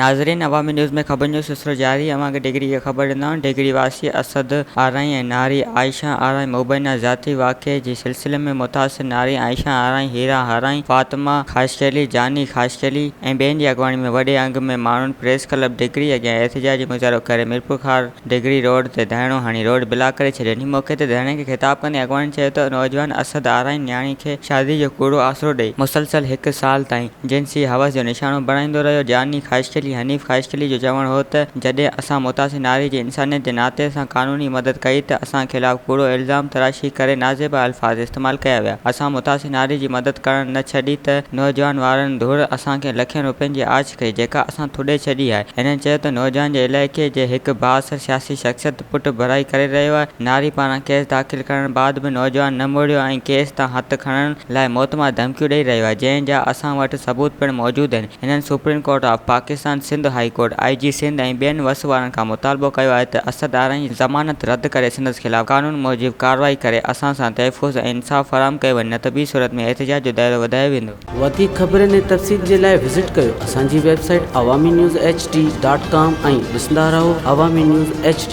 ناظرين عوامي نيوز ۾ خبرن جو سلسلو جاري اوهان کي ڊگهڙي جي خبر ڏيندا آهيون ڊگهڙي واسي اسد آرائين ۽ ناري عائشه آرائين مبينا زيادتي واقعي جي سلسلي ۾ متاثر ناري عائشه آرائين هيرا آرائين فاطمه خاصخيلي جاني خاصخيلي ۽ ٻين جي اڳواڻي ۾ وڏي انگ ۾ ماڻهن پريس ڪلب ڊگهڙي اڳيان احتجاجي مظاهرو ڪري ميرپورخار ڊگهڙي روڊ تي ڌرڻو هڻي روڊ بلاڪ ڪري ڇڏيو. انهي موقعي تي ڌرڻي کي خطاب ڪندي اڳواڻن چيو ته نوجوان اسد آرائين نياڻي کي شادي جو ڪوڙو آسرو ڏئي مسلسل هڪ سال تائين جنسي حوس جو نشانو بڻائيندو رهيو. جاني خاشخيلي حنيف خاشخيلي جو چوڻ هو ته جڏهن اسان متاثر ناري جي انسانيت جي ناتي سان قانوني مدد ڪئي ته اسان خلاف ڪوڙو الزام تراشي ڪري نازيبا الفاظ استعمال ڪيا ويا. اسان متاثر ناري جي مدد ڪرڻ نه ڇڏي ته نوجوان وارن ڌر اسان کي لکين روپين جي آڇ ڪئي جيڪا اسان ٿڏي ڇڏي آهي. هنن چيو ته نوجوان جي علائقي جي هڪ بااثر سياسي شخصيت پٽ ڀرائي ڪري رهيو آهي، ناري پاران ڪيس داخل ڪرڻ بعد به نوجوان نه مڙيو ۽ ڪيس تان هٿ کڻڻ لاء موتمار ڌمڪيون ڏئي رهيو آهي، جنهن جا اسان وٽ ثبوت پڻ موجود آهن. هنن supreme court of Pakistan, Sindh high court, I G Sindh ۽ ٻين وس وارن کان مطالبو ڪيو آهي ته اسد آرائين جي ضمانت رد ڪري سندس خلاف قانون موجب ڪارروائي ڪري اسان سان تحفظ ۽ انصاف فراهم ڪيو وڃي نه ته ٻي صورت ۾ احتجاج جو دائرو وڌايو ويندو. وڌيڪ خبرن ۽ تفصيل جي لاء وزٽ ڪيو اسان جي website Awami news H D dot com ۽ ڏسندا رهو عوامي نيوز ايڇ ڊي.